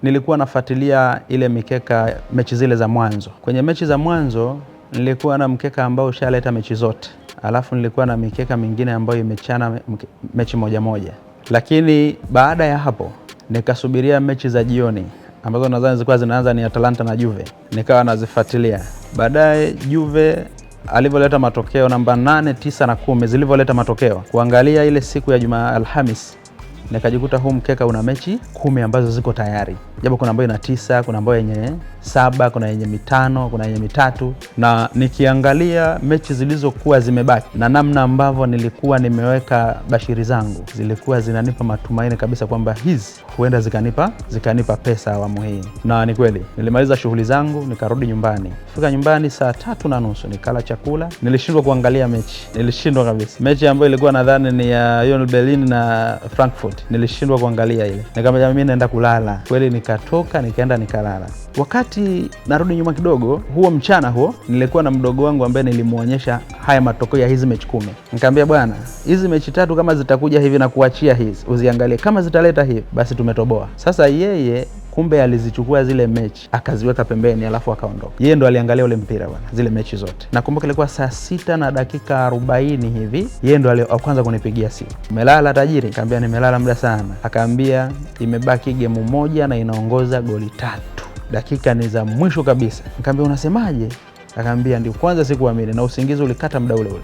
Nilikuwa nafuatilia ile mikeka mechi zile za mwanzo. Kwenye mechi za mwanzo nilikuwa na mkeka ambao ushaleta mechi zote, alafu nilikuwa na mikeka mingine ambayo imechana mechi moja moja. Lakini baada ya hapo nikasubiria mechi za jioni ambazo nadhani zilikuwa zinaanza ni Atalanta na Juve, nikawa nazifuatilia. Baadaye Juve alivyoleta matokeo namba 8, 9 na 10 zilivyoleta matokeo, kuangalia ile siku ya Jumaa Alhamis, nikajikuta huu mkeka una mechi 10 ambazo ziko tayari, japo kuna ambayo ina 9, kuna ambayo yenye 7, kuna yenye 5, kuna yenye 3. Na nikiangalia mechi zilizokuwa zimebaki na namna ambavyo nilikuwa nimeweka bashiri zangu, zilikuwa zinanipa matumaini kabisa kwamba hizi huenda zikanipa pesa awamu hii. Na ni kweli nilimaliza shughuli zangu nikarudi nyumbani. Fika nyumbani saa 3:30 nikala chakula. Nilishindwa kuangalia mechi, nilishindwa kabisa. Mechi ambayo ilikuwa nadhani ni ya Union Berlin na Frankfurt, nilishindwa kuangalia ile. Nikamwambia mimi naenda kulala. Kweli nikatoka nikaenda nikalala. Wakati narudi nyuma kidogo, huo mchana huo nilikuwa na mdogo wangu ambaye nilimuonyesha haya matokeo ya hizi mechi 10. Nikamwambia bwana, hizi mechi 3 kama zitakuja hivi na kuachia hizi, uziangalie kama zitaleta hivi basi tumetoboa. Sasa yeye kumbe alizichukua zile mechi akaziweka pembeni alafu akaondoka. Yeye ndo aliangalia ule mpira bwana, zile mechi zote. Nakumbuka ilikuwa saa 6:40 hivi, yeye ndo kwanza kunipigia simu. Umelala tajiri? Nikamwambia nimelala muda sana. Akaambia imebaki game moja na inaongoza goli 3. Dakika ni za mwisho kabisa. Nikamwambia unasemaje? Akaambia ndio kwanza sikuamini, na usingizi ulikata muda ule ule.